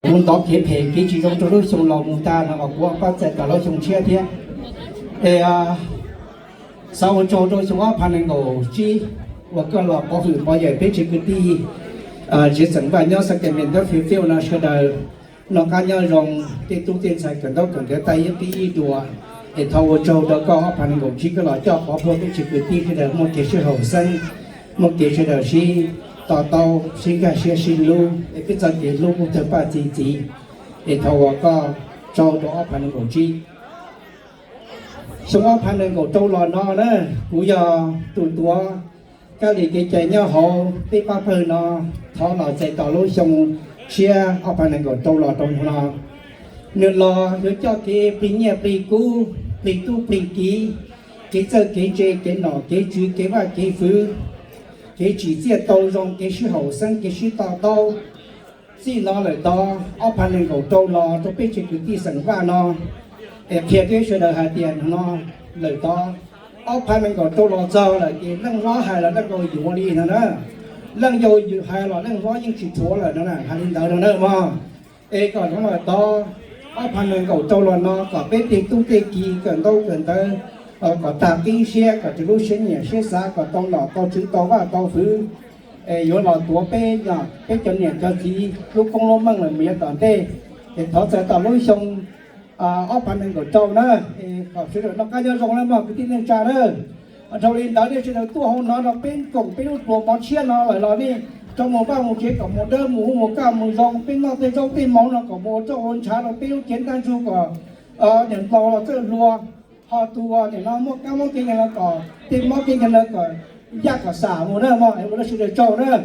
Kuv ntov kev phem kev tsis zoo rau lub xyoo los mus tag no, kuv pab txais tom lub xyoo tshiab thiab. Es xav ua tsaug rau xyoo ob phav nees nkaum tsib uas koj los pov hwm pov yawm peb tsev kwv tij tsev xeem Vaj nyob Sacramento Fairfield no sawv daws noj qab nyob zoo, tej tub tej ntxhais kawm ntaub kawm ntawv tag ib tib ib dua. Es thov ua tsaug rau koj ob phav nees nkaum tsib koj los coj pov puag peb tsev kwv tij sawv daws muaj kev sib haum xeeb, muaj kev sawv daws sib to taub sib nkag siab sib hlub, es peb txoj kev hlub kuj tawg paj txi txiv. Es thov ua koj tsaug rau ob phav nees nkaum tsib. Xyoo ob phav nees nkaum rau los no na, kuv yog tus tuav kab lis kev cai nyob hauv peb pab pawg no, thov los txais tos lub xyoo tshiab ob phav nees nkaum rau los rau no. Nws los yuav coj kev plig nyiaj plig kub, plig tub plig kiv, kev txawj kev ntse, kev nom kev tswv, kev vaj kev fwv, kev tsim txiaj tau zoo, kev sib haum xeeb, kev sib to taub. Txij no lawm tod ob phav nees nkaum rau los rau peb tsev kwv tij xeem Vaj no, es qhia rau sawv daws hais tias no lawm tod ob phav nees nkaum rau los txog lawm ces leej hlob hais los leej nkaus yuav li no na, leej yau hais los leej hlob yeej tsis thuav lawm no na, hais li ntawd no na mog. Es kom no lawm tod ob phav nees nkaum rau los no kom peb tej tub tej kiv kawm ntaub kawm ntawv kom tag qib siab, kom tswv lub siab nyiam siab xav, kom tau nom tau tswv tau vaj tau fwv, es yuav los tuav peb, peb cov niam cov txiv lub koob lub meej lawm mus yav tom ntej. Es thov txais tos lub xyoo ob phav nees nkaum rau na, es kom sawv daws noj qab nyob zoo na mog kwv tij neej tsa na. Dhau li ntawd nej sawv daws tuaj hauv no rau peb koom peb lub pluas mov tshiab no lawm los nej rov mus vaj mus tsev kom mus dawb mus huj mus kaj mus zoo, peb noj tej zaub tej mov no kom mus ua roj ua ntshav rau peb lub cev ntaj ntsug kom niam laus los txawj hluas, ho tus niam no muaj kab mob kev nkeeg no kom tej mob kev nkeeg no kom yaj kom xam mus na mog, es ua rau sawv daws tsaug na.